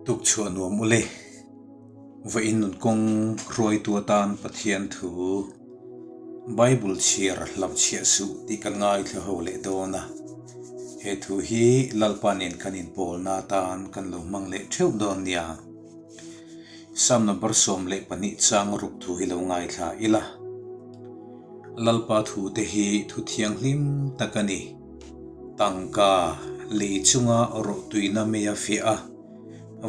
Tukchhuah nuam ule. Vawiin nun kawng hruaitu atan Pathian thu Bible chhiar hlauhchhiah suh tih kan ngaithla ho leh dawn a. He thu hi Lalpa nen kan inpawlna atan kan lo hmang leh theuh dawn nia. Psalm number 12 chang ruk thu hi lo ngaithla ila. Lalpa thute hi thu thianghlim tak a ni. Tangka lei chunga rawhtuina mei a fiah a,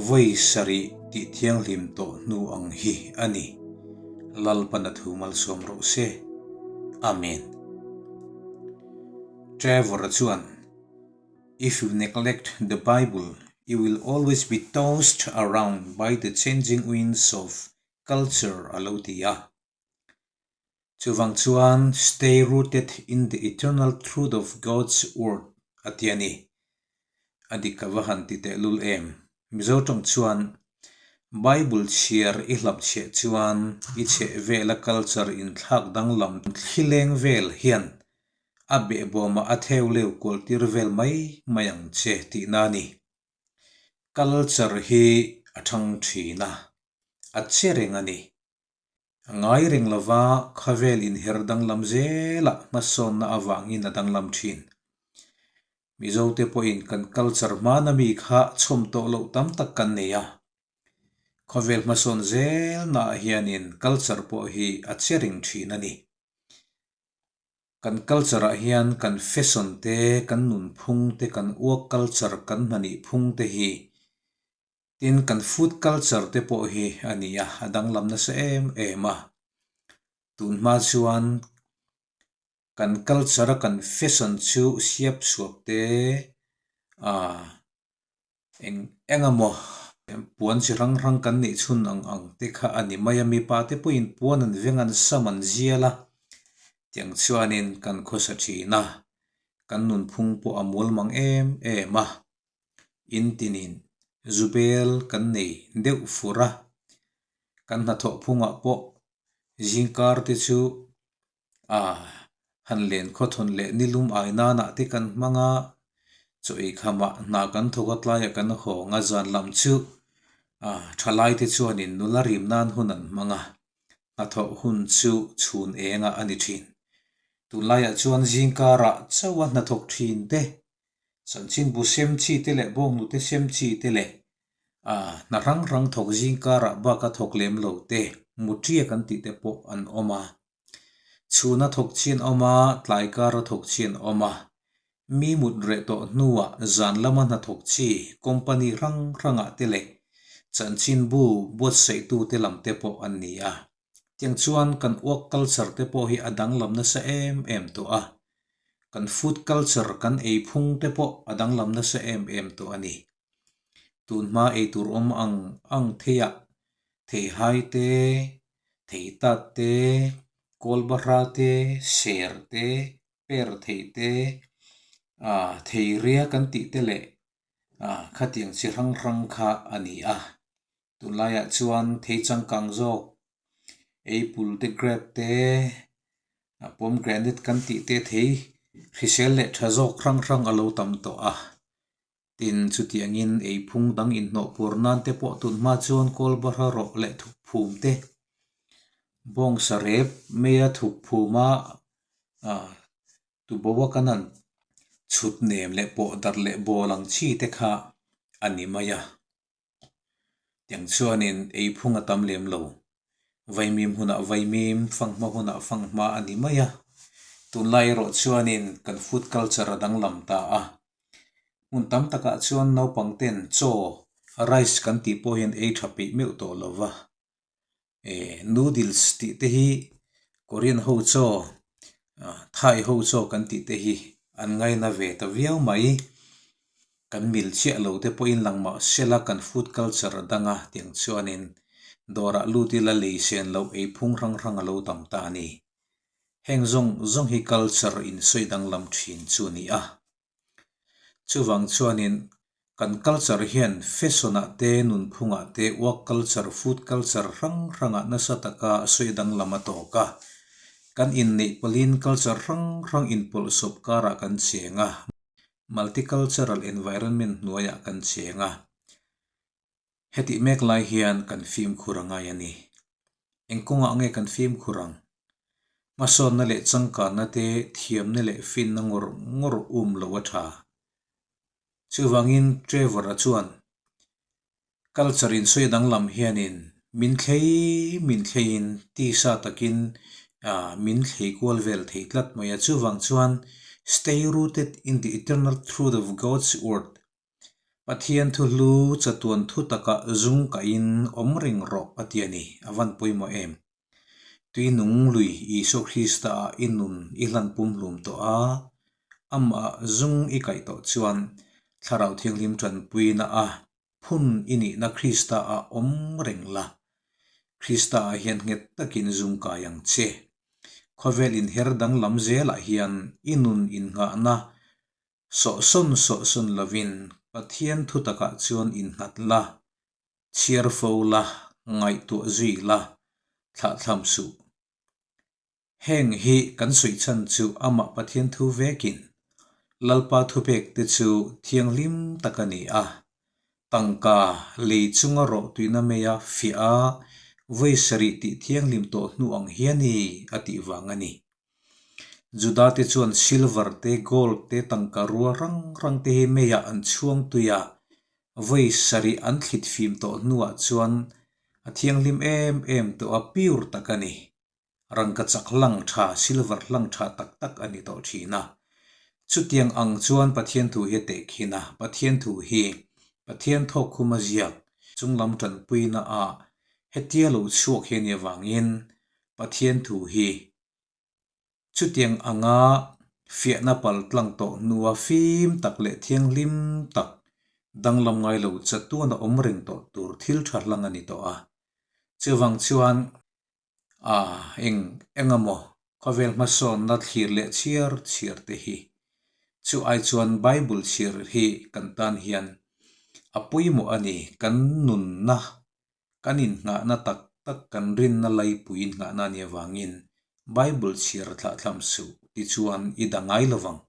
vawi sarih tih thianghlim tawh hnu ang hi a ni. Lalpan a thu malsawm rawh se. Amen. Trevor-a chuan, If you neglect the Bible, you will always be tossed around by the changing winds of culture a lo ti a. Chuvang chuan Stay rooted in the eternal truth of God's word a ti a ni. A dik ka va han ti tehlul em. Mizo tawng chuan Bible chhiar i hlap chhiah chuan i chheh vela culture inthlak danglam thlileng vel hian a behbawmah a theu leu kual tir vel mai mai ang che tihna a ni. Culture hi a thang thin a, a che reng a ni. A ngai reng lova khawvel inher danglam zelah hmasawnna avangin a danglam thin. Mizote pawhin kan culture hmana mi kha chhawm tawh loh tam tak kan nei a. Khawvel hmasawn zelnaah hianin culture pawh hi a che reng thin a ni. Kan culture ah hian kan fashion te, kan nunphung te, kan work culture, kan hnanih phung te hi tin kan food culture te pawh hi a ni a, a danglam nasa em em a. Tunhma chuan kan culture a kan fashion chu siap suap te ah Eng eng emaw puan chi hrang hrang kan neih chhun ang ang te kha a ni mai a, mipa te pawhin puan an veng an sam an zial a, tiang chuanin kan khawsa thin a, kan nunphung pawh a mual mang em em a, in tinin zubel kan nei deuh fur a, kan hnathawh phungah pawh zingkar te chu A han len khawthawn leh nilum ai nanah te kan hmang a, chaw ei khamah hna kan thawk a tlaiah kan hawng a, zan lam chu a thalai te chuanin nula rim nan hun an hmang a, hnathawh hun chu chhun engah a ni thin. Tunlaiah chuan zingkarah chauha hnathawk thin te, chanchinbu sem chi te leh bawnghnute sem chi te leh a hna hrang hrang thawk zingkarah baka thawk lem lo te, muṭiak an tih te pawh an awm a. Chhuna thawk chi an awm a, tlai kara thawk chi an awm a. Mi mut reh tawh hnuah zan lama hnathawk chi company hrang hrangah te leh chanchinbu buatsaihtu te lam te pawh an ni a. Tiang chuan kan work culture te pawh hi a danglam nasa em em tawh a. Kan food culture kan ei phung te pawh a danglam nasa em em tawh a ni. Tunhma eitur awm ang ang theiah theihai te, Theitat te, kawlbahra te, ser te, per thei te, ah theiria kan tih te leh ah khatiang chi hrang hrang kha a ni a. Tunlaiah chuan thei changkang zawk apple te grape te pomegranate kan tih te thei hrisel leh tha zawk hrang hrang a lo tam tawh a. Tin, chutiangin eiphung dang inhnawh pur nan te pawh tun hma chuan kawlbahra rawh leh thuk phum te, bawngsa rep meia thuk phuma tuboa kan han chhut nem leh pawh darh leh bawl ang chi te kha a ni mai a. Tiang chuanin eiphung a tam lem lo. Vaimim hunah vaimim, fanghma hunah fanghma a ni mai a. Tunlai erawh chuanin kan food culture a danglam ta a. Hmun tam takah chuan naupang ten chaw, rice kan tih pawh hian ei tha peih meuh tawh lo va. Eh noodles tih te hi Korean ho chaw, Thai ho chaw kan tih te hi an ngaina ve ta viau mai. Kan mil chiah lo te pawhin lang mah sela kan food culture a dang a tiang chuanin dawrah lut ila lei sen loh ei phung hrang hrang a lo tam ta a ni. Heng zawng zawng hi culture in sawi danglam thin chu a ni a. Chuvang chuanin kan culture hian fashion-ah te, nunphungah te, work culture, food culture hrang hrangah nasa taka sawi danglam a tawk a. Kan inneih pawlhin culture hrang hrang inpawlhsawp karah kan cheng a, multicultural environment hnuaiah kan cheng a. Hetih mek lai hian kan fimkhur a ngai a ni. Eng kawngah nge kan fimkhur ang? Hmasawnna leh changkanna te thiamna leh finna ngawr ngawr um lo a tha. Chuvangin Trevor-a chuan Culture insawi danglam hianin min thlei min thleiin tisa takin min thlei kual vel thei tlat mai a. Chuvang chuan Stay rooted in the eternal truth of God's word, Pathian thu hlu chatuan thu takah zung kahin awm reng rawh a ti a ni. A van pawimawh em? Tui nung lui Isua Krista ah i nun i hlan pumhlum tawh a, amah zung i kaih tawh chuan Thlarau Thianghlim tanpuina a phun i nihna Krista ah awm reng la. Krista ah hian nghet takin zung kai ang che. Khawvel inher danglam zelah hian i nun innghahna sawhsawn sawhsawn lovin Pathian thutakah chuan innghat la. Chhiar fo la, ngaihtuah zui la, thlahthlam suh. Heng hi kan sawi chhan chu amah Pathian thu vekin Lalpa thupek te chu thianghlim tak a ni a, tangka lei chunga rawh tuihna meia fiah a vawi sarih tih thianghlim tawh hnu ang hian i a tih vang a ni. Juda te chuan silver te, gold te, tangka rua rang rang te hi meiah an chhuang tui a, Vawi sarih an thlit fim tawh hnuah chuan a thianghlim em em tawh a, pure tak a ni. Rangkachak hlang tha, silver hlang tha tak tak a ni tawh thin a. Chutiang ang chuan Pathian thu hi a tehkhin a, Pathian thu hi Pathian thawkkhum a ziak chunglam tanpuina ah hetia lo chhuak hi a nih avangin Pathian thu hi Chutiang anga fiahna pal tlang tawh hnua fim tak leh thianghlim tak danglam ngai lo chatuan a awm reng tawh tur thil tha hlang a ni tawh a. Chuvang chuan a eng eng emaw khawvel hmasawnna thlir leh chhiar chhiar te hi chu ai chuan Bible chhiar hi kan tan hian a pawimawh a ni, kan nunna Kan innghahna tak tak kan rinna laipui innghahna a nih avangin Bible chhiar thlahthlam suh tichuan i da ngai lovang.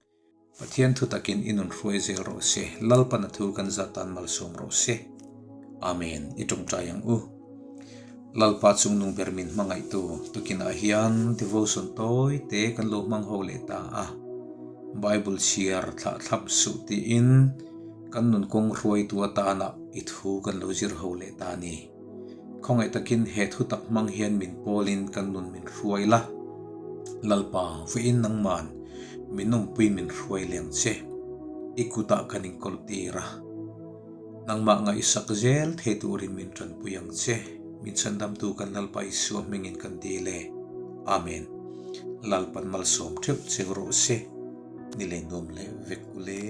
Pathian thu takin i nun hruai zel rawh se, Lalpan a thu kan zat tan malsawm rawh se. Amen. I tawngtai ang u. Lalpa chungnung ber min hmangaihtu tukinah hian devotion tawi te kan lo hmang ho leh ta a. Bible chhiar thlahthlam suh tiin Kan nun kawng hruaitu atana i thu kan lo zir ho leh ta a ni. Khawngaih takin he thu tak hmang hian min pawlin kan nun min hruai la. Lalpa, vawiin nangman min awmpui min hruai leng che. I kutah kan inkawl tir a. Nangmah ngaihsak zel thei turin min tanpui ang che. Min chhandamtu kan Lalpa Isua hmingin kan dil e. Amen. Lalpan malsawm theuh cheu rawh se. Ni leh nuam leh vek u le.